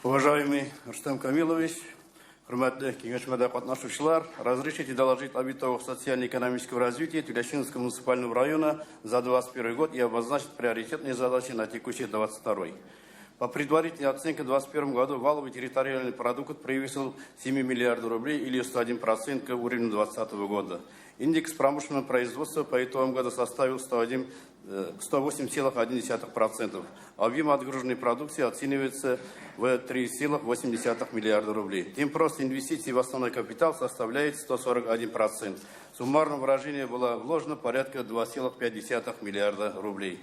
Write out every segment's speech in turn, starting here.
Уважаемый Рустам Камилович, хөрмәтле киңәшмәдә катнашучылар, разрешите доложить об итогах социально-экономического развития Теләчинского муниципального района за 2021 год и обозначить приоритетные задачи на текущий 2022. По предварительной оценке, в 2021 году валовый территориальный продукт превысил 7 миллиардов рублей, или 101% к уровню 2020 года. Индекс промышленного производства по итогам года составил 108,1%. Объем отгруженной продукции оценивается в 3,8 миллиарда рублей. Темп роста инвестиций в основной капитал составляет 141%. В суммарном выражении было вложено порядка 2,5 миллиарда рублей.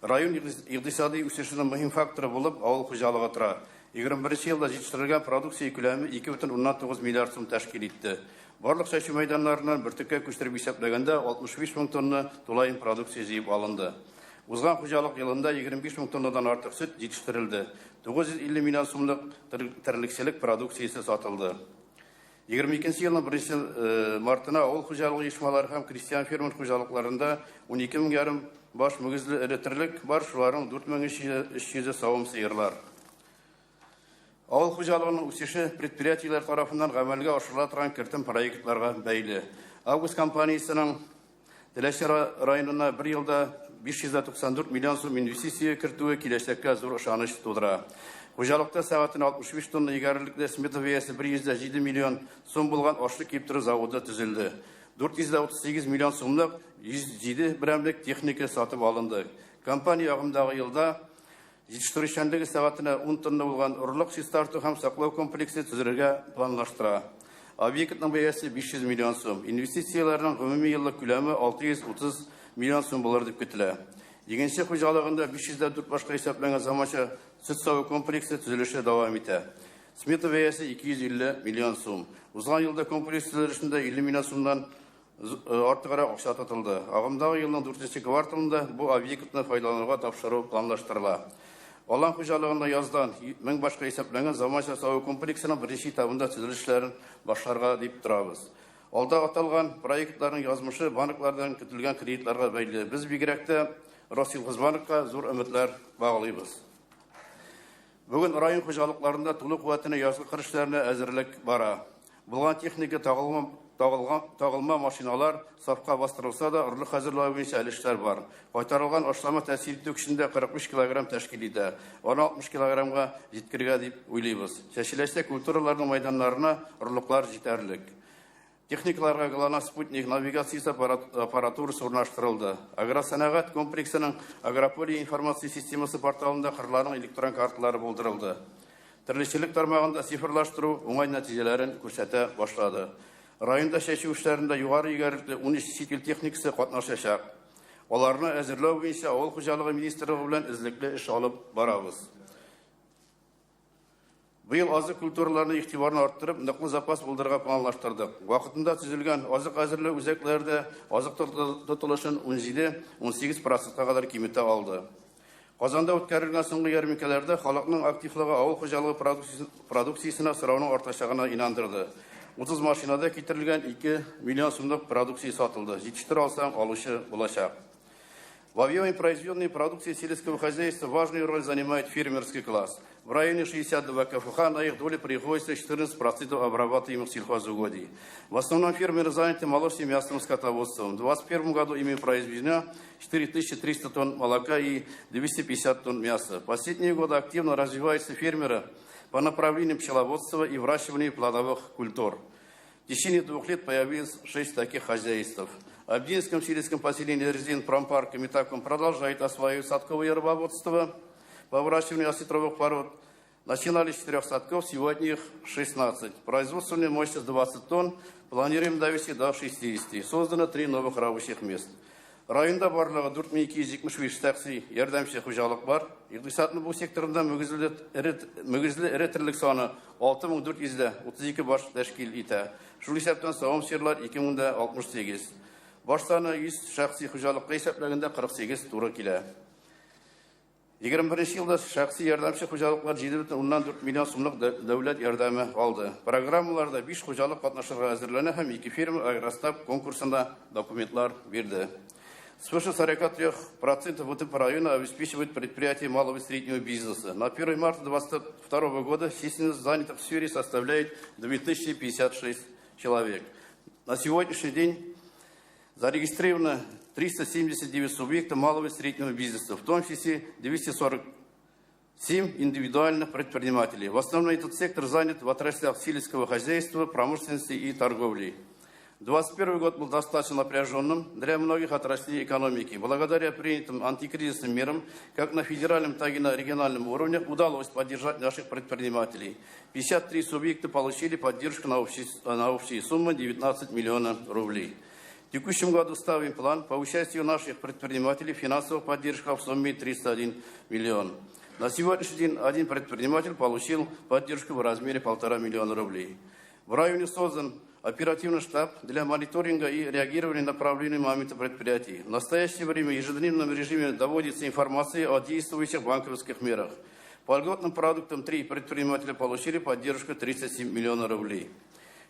Район икътисади үсешенең мөһим факторы булып авыл хуҗалыгы тора. 21 елда җитештерелгән продукция күләме 2,9 миллиард сум тәшкил итте. Барлык чәчү мәйданнарыннан бөртеккә күчтереп исәпләгәндә 65 мең тонна тулаем продукция җыеп алынды. Узган хуҗалык елында 25 мең тоннадан артык сөт җитештерелде. 950 миллион сумлык терлекчелек продукциясе сатылды. 22 елның 1 мартына авыл хуҗалыгы оешмалары һәм крестьян фермер хуҗалыкларында 12 мең ярым баш мөгезле эре терлек бар, шуларның 4300 савым сыерлар. Авыл хуҗалыгының үсеше предприятиеләр тарафыннан гамәлгә ашырыла торган кертем проектларга бәйле. Август компаниясенең Теләче районына бер елда 594 миллион сум инвестиция кертүе киләчәккә зур ышаныч тудыра. Хуҗалыкта сәгатенә 65 тонна егәрлекле, смета бәясе 107 миллион сум булган ашлык киптерү заводы төзелде. 438 миллион сумлык 107 берәмлек техника сатып алынды. Компания агымдагы елда җитештерүчәнлеге сәгатенә 10 тонна булган орлык чистарту һәм саклау комплексы төзергә планлаштыра. Объектның бәясе 500 миллион сум. Инвестицияләрнең гомуми еллык күләме 630 миллион сум булыр дип көтелә. Игенче хуҗалыгында 504 башка исәпләнгән заманча сөт саву комплексы төзелеше дәвам итә. Смета бәясе 250 миллион сум. Узган елда комплекс төзелешендә 50 миллион сумнан артыграк акча тотылды. Агымдагы елның дүртенче кварталында бу объектны файдалануга тапшыру планлаштырыла. Алан хуҗалыгында яздан 1000 башка исәпләнгән заманча саву комплексының беренче этабында төзелеш эшләрен башларга дип торабыз. Алда аталган проектларның язмышы банклардан көтелгән кредитларга бәйле. Без бигрәк тә Россельхозбанкка зур өметләр баглыйбыз. Бүген район хуҗалыкларында тулы куәтенә язгы кыр эшләренә әзерлек бара. Булган техника тагылма, тагылган, тагылма машиналар сафка бастырылса да, орлык хәзерләү буенча әле эшләр бар. Кайтарылган ашлама тәэсир итү көчендә 45 килограмм тәшкил итә. Аны 60 килограммга җиткерергә дип уйлыйбыз. Чәчеләчәк культураларның мәйданнарына орлыклар җитәрлек. Техникаларга ГЛОНАСС спутник навигациясе аппаратурасы урнаштырылды. Агросәнәгать комплексының Агрополия информация системасы порталында кырларның электрон карталары булдырылды. Терлекчелек тармагында цифрлаштыру уңай нәтиҗәләрен күрсәтә башлады. Районда чәчү эшләрендә югары егәрлекле 13 чит ил техникасы катнашачак. Аларны әзерләү буенча Авыл хуҗалыгы министрлыгы белән эзлекле эш алып барабыз. Быел азык культураларына игътибарны арттырып, ныклы запас булдырырга планлаштырдык. Вакытында төзелгән азык әзерләү үзәкләре дә азык тотылышын 17-18 процентка кадәр киметә алды. Казанда үткәрелгән соңгы ярминкәләрдә халыкның активлыгы авыл хуҗалыгы продукциясенә сорауның артачагына инандырды. 30 машинада китерелгән 2 миллион сумлык продукция сатылды. Җитештерә алсаң, алучы булачак. В объеме произведенной продукции сельского хозяйства важную роль занимает фермерский класс. В районе 62 КФХ на их долю приходится 14% обрабатываемых сельхозугодий. В основном фермеры заняты молочным и мясным скотоводством. В 2021 году ими произведено 4300 тонн молока и 250 тонн мяса. В последние годы активно развиваются фермеры по направлению пчеловодства и выращивания плодовых культур. В течение 2 лет появилось 6 таких хозяйств. В Абдинском сельском поселении Резин промпарк Метаком продолжает осваивать садковое рыбоводство по выращиванию осетровых пород. Начинали с 4 садков, сегодня их 16. Производственная мощность 20 тонн, планируем довести до 60. Создано 3 новых рабочих мест. Районда барлыгы 4275 шәхси ярдәмче хуҗалык бар. Икътисадның бу секторында мөгезле эре терлек саны 6432 баш тәшкил итә. Шул исәптән савым сыерлар 2068. Баш саны 100 шәхси хуҗалыкка исәпләгәндә 48 туры килә. 21 елда шәхси ярдәмче хуҗалыклар 7,4 миллион сумлык дәүләт ярдәме алды. Программаларда 5 хуҗалык катнашырга әзерләнә һәм ике фирма Агростаб конкурсында документлар бирде. Свыше 43% ВТП района обеспечивают предприятия малого и среднего бизнеса. На 1 марта 2022 года численность занятых в сфере составляет 2056 человек. На сегодняшний день зарегистрировано 379 субъектов малого и среднего бизнеса, в том числе 247 индивидуальных предпринимателей. В основном этот сектор занят в отраслях сельского хозяйства, промышленности и торговли. 2021 год был достаточно напряженным для многих отраслей экономики. Благодаря принятым антикризисным мерам, как на федеральном, так и на региональном уровне, удалось поддержать наших предпринимателей. 53 субъекта получили поддержку на общую сумму 19 миллионов рублей. В текущем году ставим план по участию наших предпринимателей в финансовых поддержках в сумме 301 миллион. На сегодняшний день один предприниматель получил поддержку в размере 1,5 миллиона рублей. В районе создан оперативный штаб для мониторинга и реагирования на проблемные моменты предприятий. В настоящее время в ежедневном режиме доводится информация о действующих банковских мерах. По льготным продуктам 3 предпринимателя получили поддержку 37 миллионов рублей.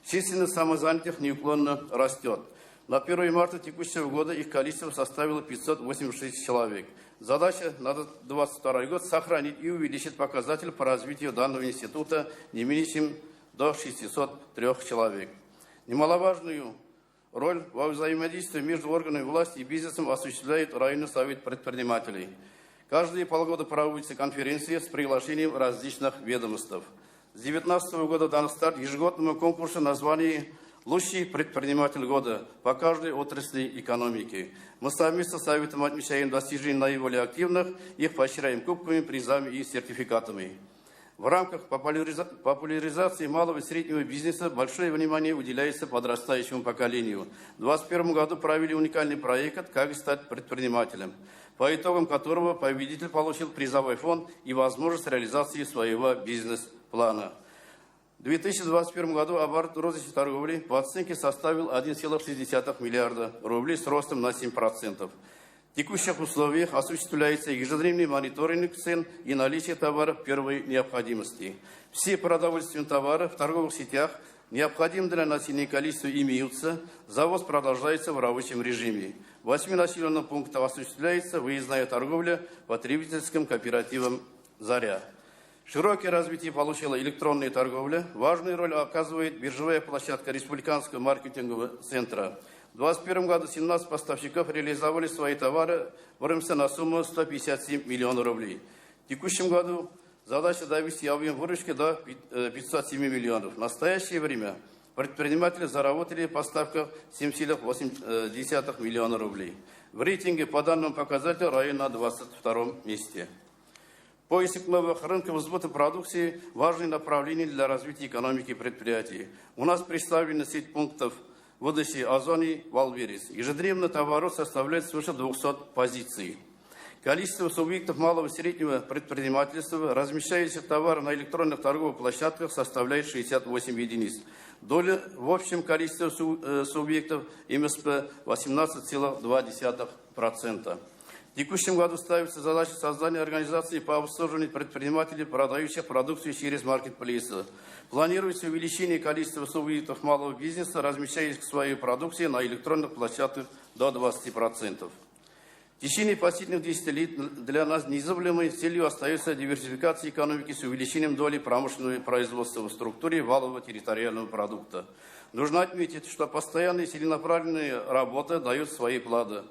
Численность самозанятых неуклонно растет. На 1 марта текущего года их количество составило 586 человек. Задача на 2022 год – сохранить и увеличить показатель по развитию данного института не менее чем до 603 человек. Немаловажную роль во взаимодействии между органами власти и бизнесом осуществляет районный совет предпринимателей. Каждые полгода проводятся конференции с приглашением различных ведомств. С 2019 года дан старт ежегодному конкурсу названии «Лучший предприниматель года» по каждой отрасли экономики. Мы совместно с советом отмечаем достижения наиболее активных, их поощряем кубками, призами и сертификатами. В рамках популяризации малого и среднего бизнеса большое внимание уделяется подрастающему поколению. В 2021 году провели уникальный проект «Как стать предпринимателем», по итогам которого победитель получил призовой фонд и возможность реализации своего бизнес-плана. В 2021 году оборот розничной торговли по оценке составил 1,6 миллиарда рублей с ростом на 7%. В текущих условиях осуществляется ежедневный мониторинг цен и наличие товаров первой необходимости. Все продовольственные товары в торговых сетях необходимые для населения количество имеются, завоз продолжается в рабочем режиме. В 8 населенных пунктах осуществляется выездная торговля потребительским кооперативом «Заря». Широкое развитие получила электронная торговля. Важную роль оказывает биржевая площадка Республиканского маркетингового центра. В 2021 году 17 поставщиков реализовали свои товары в РМС на сумму 157 миллионов рублей. В текущем году задача довести объем выручки до 507 миллионов. В настоящее время предприниматели заработали в поставках 7,8 миллиона рублей. В рейтинге по данному показателю район на 22 месте. Поиск новых рынков сбыта продукции – важное направление для развития экономики предприятий. У нас представлена сеть пунктов выдачи Озон и Валберис. Ежедневно товаров составляет свыше 200 позиций. Количество субъектов малого и среднего предпринимательства, размещающих товары на электронных торговых площадках, составляет 68 единиц. Доля в общем количестве субъектов МСП 18,2%. В текущем году ставится задача создания организации по обслуживанию предпринимателей, продающих продукцию через маркетплейсы. Планируется увеличение количества субъектов малого бизнеса, размещающих свою продукцию на электронных площадках до 20%. В течение последних 10 лет для нас незыблемой целью остается диверсификация экономики с увеличением доли промышленного производства в структуре валового территориального продукта. Нужно отметить, что постоянная целенаправленная работа дает свои плоды.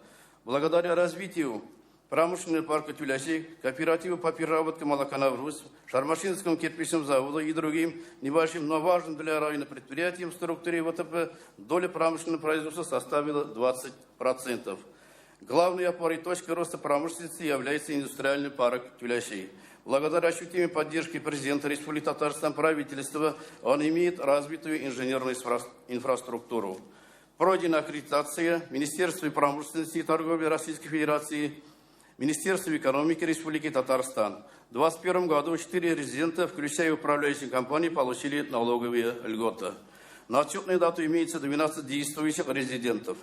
Благодаря развитию промышленного парка Тюляши, кооперативу по переработке молока «Навруз», Шармашинскому кирпичному заводу и другим небольшим, но важным для района предприятиям в структуре ВТП доля промышленного производства составила 20%. Главной опорой точкой роста промышленности является индустриальный парк Тюляши. Благодаря ощутимой поддержке президента Республики Татарстан правительства он имеет развитую инженерную инфраструктуру. Пройдена аккредитация Министерства промышленности и торговли Российской Федерации, Министерства экономики Республики Татарстан. В 2021 году 4 резидента, включая управляющие компании, получили налоговые льготы. На отчетную дату имеется 12 действующих резидентов.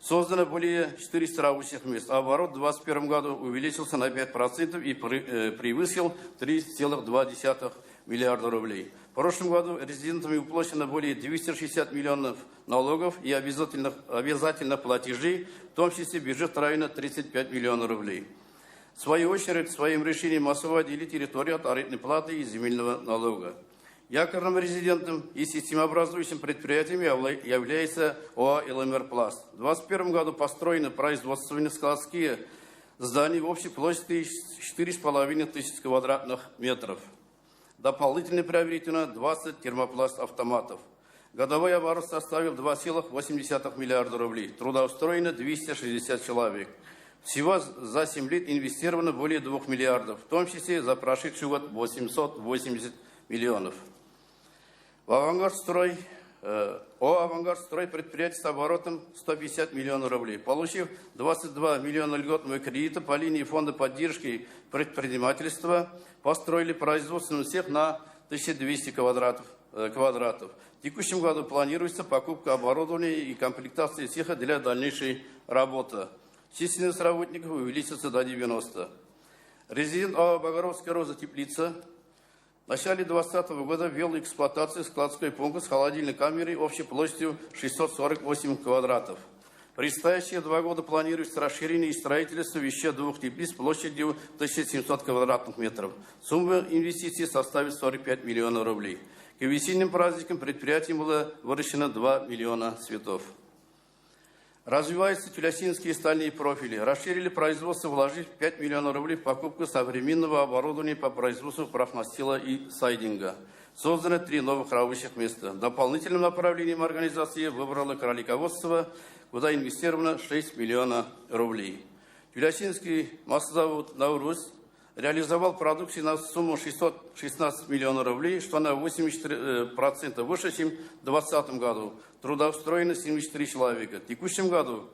Создано более 400 рабочих мест. А оборот в 2021 году увеличился на 5% и превысил 3,2 миллиарда рублей. В прошлом году резидентами уплачено более 260 миллионов налогов и обязательных платежей, в том числе бюджет района 35 миллионов рублей. В свою очередь, своим решением освободили территорию от арендной платы и земельного налога. Якорным резидентом и системообразующим предприятием является ОАО «ЛМР Пласт». В 2021 году построены производственные складские здания в общей площади 4,5 тысяч квадратных метров. Дополнительно приобретено 20 термопласт-автоматов. Годовой оборот составил 2,8 миллиарда рублей. Трудоустроено 260 человек. Всего за 7 лет инвестировано более 2 миллиардов, в том числе за прошедший год 880 миллионов. В «Авангард-строй», ОАО «Авангард-строй» предприятие с оборотом 150 миллионов рублей. Получив 22 миллиона льготного кредита по линии Фонда поддержки предпринимательства, построили производственный цех на 1200 квадратов. В текущем году планируется покупка оборудования и комплектация цеха для дальнейшей работы. Численность работников увеличится до 90. Резидент ОАО «Богоровская роза» теплица в начале 2020 года ввел в эксплуатацию складской пункт с холодильной камерой общей площадью 648 квадратов. В предстоящие 2 года планируется расширение и строительство еще 2 теплиц площадью 1700 квадратных метров. Сумма инвестиций составит 45 миллионов рублей. К весенним праздникам предприятием было выращено 2 миллиона цветов. Развиваются тюлясинские стальные профили. Расширили производство, вложив 5 миллионов рублей в покупку современного оборудования по производству профнастила и сайдинга. Создано 3 новых рабочих места. Дополнительным направлением организации выбрало кролиководство, куда инвестировано 6 миллионов рублей. Тюлясинский маслозавод «Навруз» реализовал продукцию на сумму 616 миллионов рублей, что на 84% выше, чем в 2020 году. Трудоустроено 73 человека. В текущем году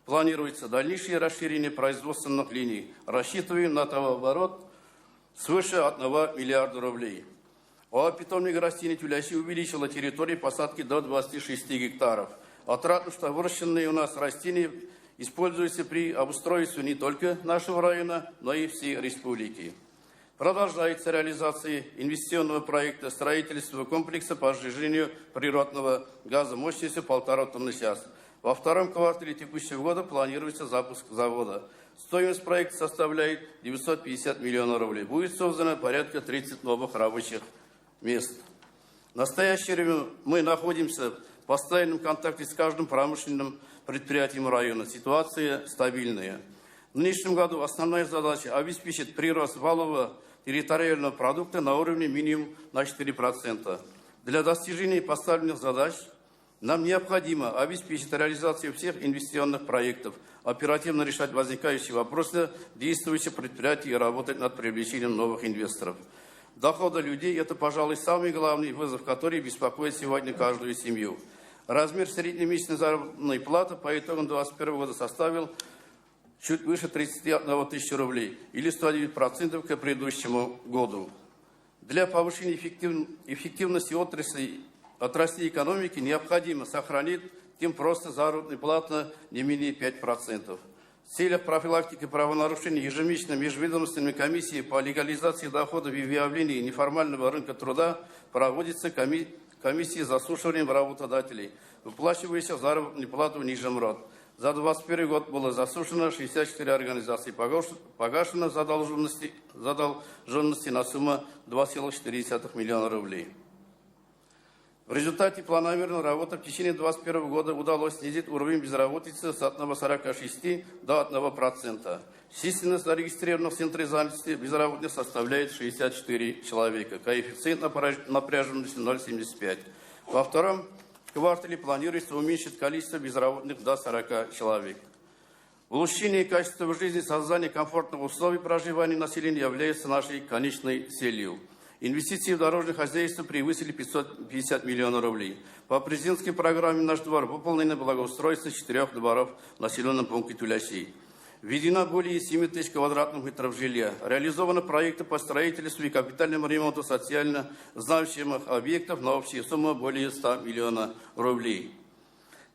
планируется дальнейшее расширение производственных линий. Рассчитываем на товарооборот свыше 1 миллиарда рублей. ОАО «Питомник растений Тюляси» увеличила территорию посадки до 26 гектаров. Отрадно, что выращенные у нас растения используются при обустройстве не только нашего района, но и всей республики. Продолжается реализация инвестиционного проекта строительства комплекса по сжижению природного газа мощностью 1,5 тонны в час. Во втором квартале текущего года планируется запуск завода. Стоимость проекта составляет 950 миллионов рублей. Будет создано порядка 30 новых рабочих мест. В настоящее время мы находимся в постоянном контакте с каждым промышленным предприятием района. Ситуация стабильная. В нынешнем году основная задача – обеспечить прирост валового территориального продукта на уровне минимум на 4%. Для достижения поставленных задач нам необходимо обеспечить реализацию всех инвестиционных проектов, оперативно решать возникающие вопросы действующих предприятий и работать над привлечением новых инвесторов. Доходы людей – это, пожалуй, самый главный вызов, который беспокоит сегодня каждую семью. Размер среднемесячной заработной платы по итогам 2021 года составил чуть выше 31 тысячи рублей, или 109% к предыдущему году. Для повышения эффективности отрасли экономики необходимо сохранить тем просто заработную плату не менее 5%. В целях профилактики правонарушений ежемесячно межведомственными комиссиями по легализации доходов и выявлению неформального рынка труда проводится комиссии заслушиванием работодателей, выплачивающих заработную плату ниже МРОТ. За 2021 год было заслушано 64 организации, погашено задолженности на сумму 2,4 миллиона рублей. В результате планомерной работы в течение 2021 года удалось снизить уровень безработицы с 1,46 до 1%. Численность зарегистрированных в центре занятости безработных составляет 64 человека. Коэффициент напряженности 0,75. Во втором квартале планируется уменьшить количество безработных до 40 человек. Улучшение качества жизни, создание комфортных условий проживания населения является нашей конечной целью. Инвестиции в дорожное хозяйство превысили 550 миллионов рублей. По президентской программе «Наш двор» выполнено благоустройство 4 дворов в населенном пункте Тюляси. Введено более 7 тысяч квадратных метров жилья. Реализованы проекты по строительству и капитальному ремонту социально значимых объектов на общую сумму более 100 миллионов рублей.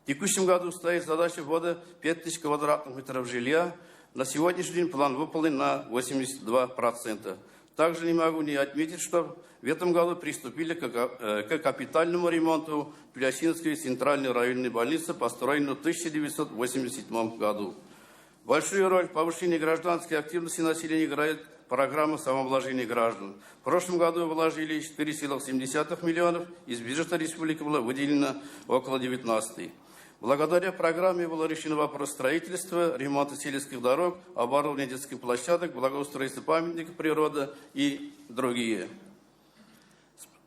В текущем году стоит задача ввода 5 тысяч квадратных метров жилья. На сегодняшний день план выполнен на 82%. Также не могу не отметить, что в этом году приступили к капитальному ремонту Тюлясинской центральной районной больницы, построенной в 1987 году. Большую роль в повышении гражданской активности населения играет программа самообложения граждан. В прошлом году вложили 4,7 миллионов, из бюджета республики было выделено около 19. Благодаря программе был решен вопрос строительства, ремонта сельских дорог, оборудования детских площадок, благоустройства памятников природы и другие.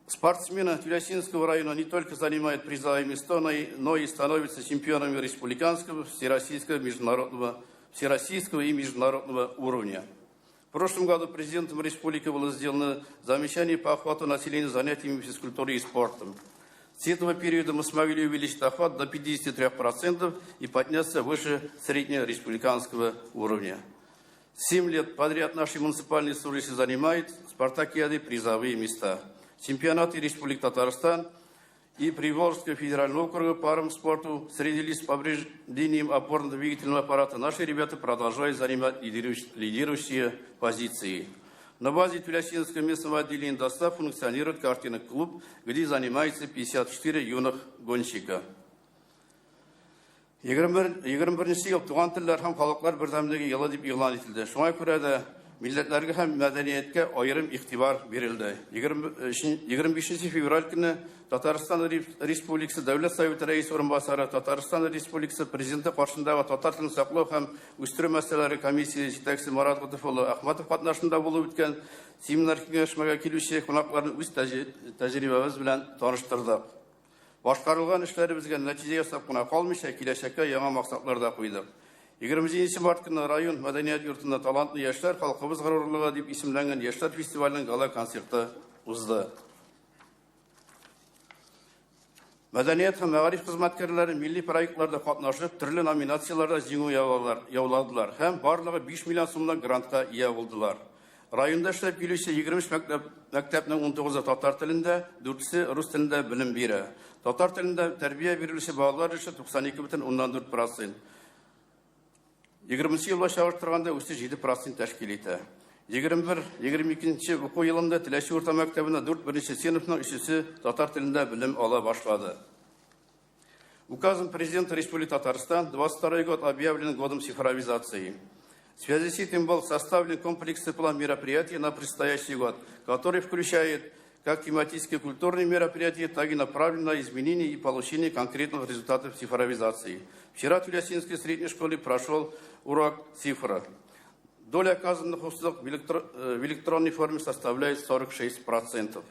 Спортсмены Тюлясинского района не только занимают призовые места, но и становятся чемпионами республиканского, всероссийского и международного уровня. В прошлом году президентом республики было сделано замечание по охвату населения занятиями физкультурой и спортом. С этого периода мы смогли увеличить охват до 53% и подняться выше среднереспубликанского уровня. 7 лет подряд наши муниципальные служащие занимают в спартакиаде призовые места. Чемпионаты Республики Татарстан и Приволжского федерального округа по армспорту среди лиц с повреждением опорно-двигательного аппарата наши ребята продолжают занимать лидирующие позиции. На базе Тюлясинского местного отделения ДОСААФ функционирует картинный клуб, где занимаются 54 юных гонщика. 21 ел туган телләр һәм халыклар бердәмлеге елы дип игълан ителде. Шуңа күрә дә милләтләргә һәм мәдәнияткә аерым игътибар бирелде. 25 февраль көне Татарстан Республикасы Дәүләт Советы рәисе урынбасары, Татарстан Республикасы Президенты каршындагы татар телен саклау һәм үстерү мәсьәләләре комиссиясе җитәкчесе Марат Готыф улы Әхмәтов катнашында булып үткән семинар киңәшмәгә килүче кунакларны үз тәҗрибәбез белән таныштырдык. Башкарылган эшләребезгә нәтиҗә ясап кына калмыйча, киләчәккә яңа максатлар да куйдык. 27 март көне район мәдәният йортында талантлы яшьләр халкыбыз горурлыгы дип исемләнгән яшьләр фестиваленең гала концерты узды. Мәдәният һәм мәгариф хезмәткәрләре милли проектларда катнашып, төрле номинацияләрдә җиңү яуладылар һәм барлыгы 5 миллион сумлык грантка ия булдылар. Районда эшләп килүче 23 мәктәпнең 19-ы татар телендә, 4-се рус телендә белем бирә. Татар телендә тәрбия бирелүче балалар өлеше 92,4%. 20 елга чагыштырганда үсеш 7% тәшкил итә. 21-22 уку елында Теләче урта мәктәбендә 4 беренче сыйныфның өчесе татар телендә белем ала башлады. Указом президента Республики Татарстан 22 год объявлен годом цифровизации. В связи с этим был составлен комплексный план мероприятий на предстоящий год, который включает как тематические культурные мероприятия, так и направленные на изменение и получение конкретных результатов цифровизации. Вчера в Тюлясинской средней школе прошел урок цифра. Доля оказанных услуг в электронной форме составляет 46%.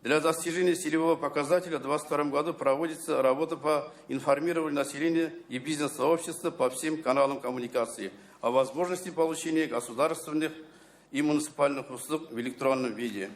Для достижения целевого показателя в 2022 году проводится работа по информированию населения и бизнес-сообщества по всем каналам коммуникации о возможности получения государственных и муниципальных услуг в электронном виде.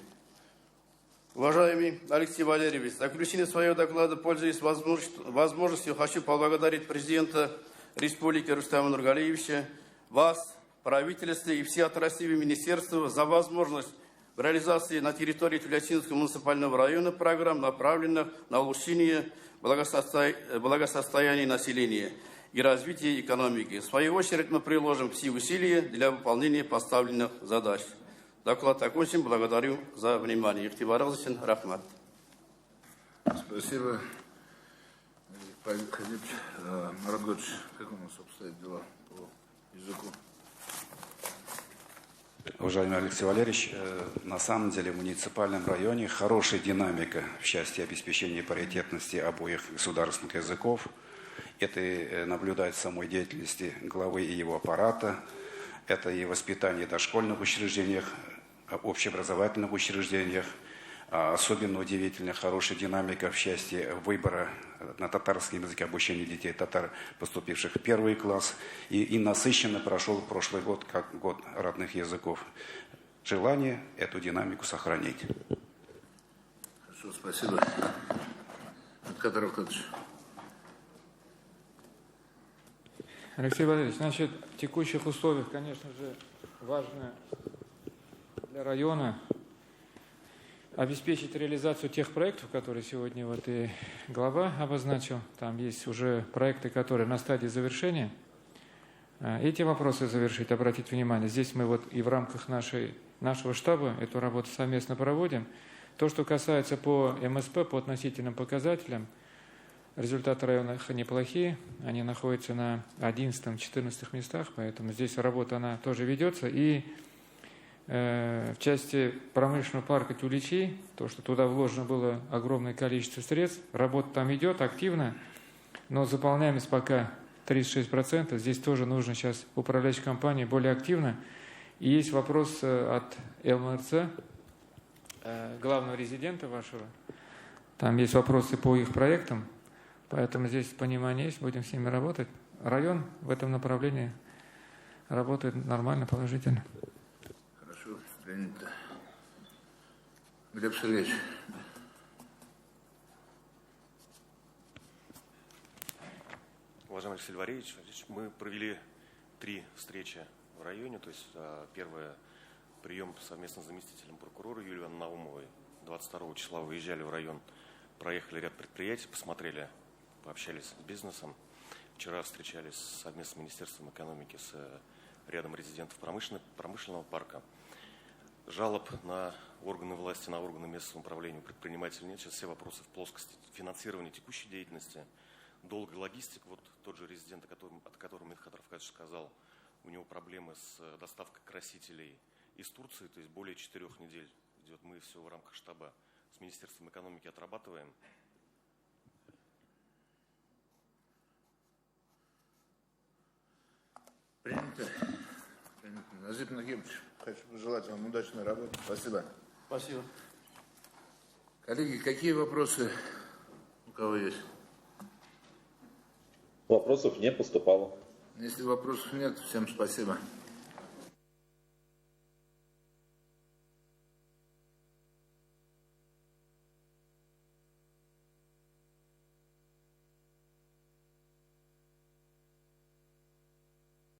Уважаемый Алексей Валерьевич, в заключение своего доклада, пользуясь возможностью, хочу поблагодарить президента Республики Рустама Нургалиевича, вас, правительство и все отраслевые министерства за возможность в реализации на территории Тюлясинского муниципального района программ, направленных на улучшение благосостояния населения и развитие экономики. В свою очередь мы приложим все усилия для выполнения поставленных задач. Доклад окончен. Благодарю за внимание. Игътибарыгыз өчен рәхмәт. Спасибо. Павел Хадипович. Марат Готович, как у нас обстоят дела по языку? Уважаемый Алексей Валерьевич, на самом деле в муниципальном районе хорошая динамика в части обеспечения паритетности обоих государственных языков. Это наблюдается в самой деятельности главы и его аппарата. Это и воспитание в дошкольных учреждениях, общеобразовательных учреждениях. Особенно удивительно хорошая динамика в части выбора на татарском языке обучения детей татар, поступивших в первый класс. И насыщенно прошел прошлый год, как год родных языков. Желание эту динамику сохранить. Хорошо, спасибо. Мидхат Рафкатович. Алексей Валерьевич, значит, в текущих условиях, конечно же, важно для района обеспечить реализацию тех проектов, которые сегодня вот и глава обозначил. Там есть уже проекты, которые на стадии завершения. Эти вопросы завершить, обратить внимание. Здесь мы вот и в рамках нашего штаба эту работу совместно проводим. То, что касается по МСП, по относительным показателям, результаты района неплохие. Они находятся на 11-14 местах, поэтому здесь работа она тоже ведется. И в части промышленного парка Тюличи, то, что туда вложено было огромное количество средств, работа там идет активно, но заполняемость пока 36%. Здесь тоже нужно сейчас управляющей компании более активно. И есть вопрос от ЛМРЦ, главного резидента вашего. Там есть вопросы по их проектам, поэтому здесь понимание есть, будем с ними работать. Район в этом направлении работает нормально, положительно. Хорошо, принято. Глеб Сергеевич. Уважаемый Алексей Валерьевич, мы провели 3 встречи в районе. То есть первое, прием совместно с заместителем прокурора Юлией Ивановной Наумовой. 22 числа выезжали в район, проехали ряд предприятий, посмотрели, пообщались с бизнесом. Вчера встречались совместно с Министерством экономики, с рядом резидентов промышленного парка. Жалоб на органы власти, на органы местного управления предпринимателей нет. Сейчас все вопросы в плоскости финансирования текущей деятельности. Долгая логистика, вот тот же резидент, о котором Мидхат Рафкатович сказал, у него проблемы с доставкой красителей из Турции, то есть более 4 недель идет. Мы все в рамках штаба с Министерством экономики отрабатываем. Принято. Принято. Назип Нагибович, хочу пожелать вам удачной работы. Спасибо. Спасибо. Коллеги, какие вопросы у кого есть? Вопросов не поступало. Если вопросов нет, всем спасибо.